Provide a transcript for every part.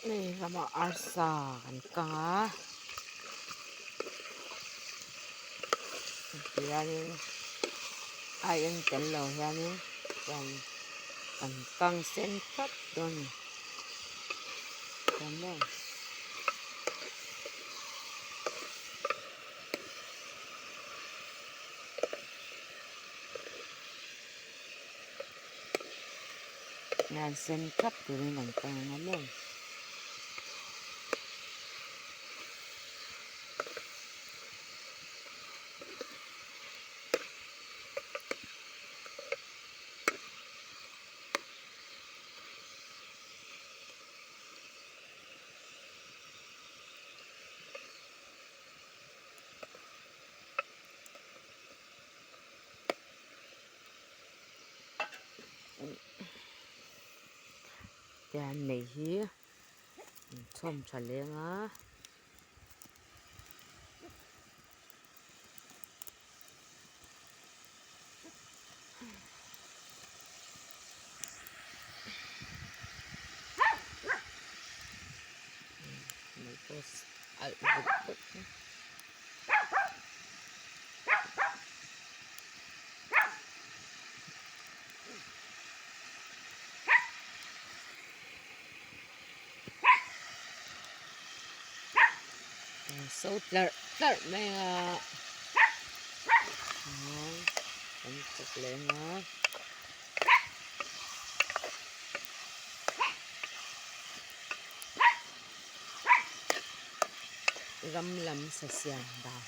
Hei ramah arsa kan kang a tihianin a eng tel lo hianin chuan kan kang sen tlat dawn a ni chuan maw. Hian sen tlat turin an kang ang a maw. Tian nei hi an chhawm tha leng a. Mei pawh alh vut vut a. So tlarh tlarh mai a kan chak leng a. Ram lam sa siam dan.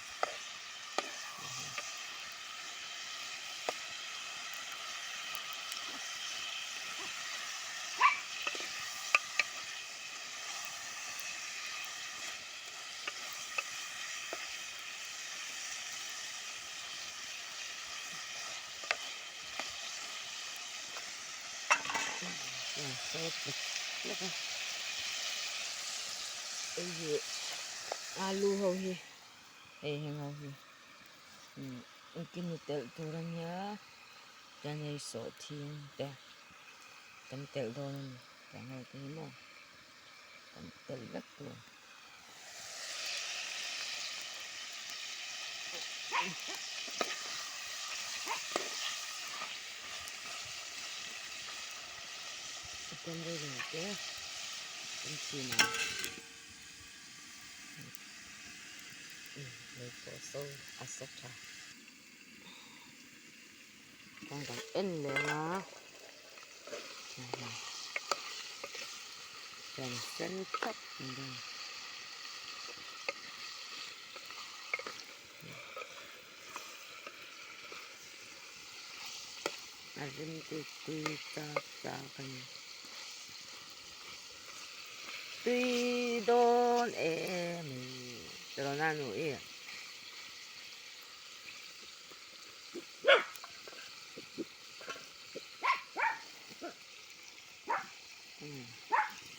Hei hi alu ho hi hei heng ho hi engtin ni telh tur a nia chuan hei sawhthing te kan telh dawn a ni tiang ho te hi maw kan telh vek tur. A sa tha chuan kan en leh ang a chuan a sen thlap mai dawn a rim chu tui chak chak a ni tui dawn em tiraw nanu i.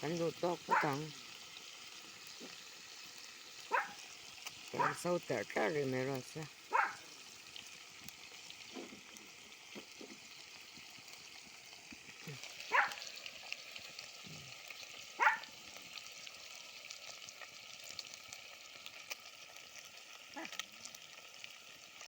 Kan duh tawk phawt ang kan so tlarh tlarh rih mai rawh se.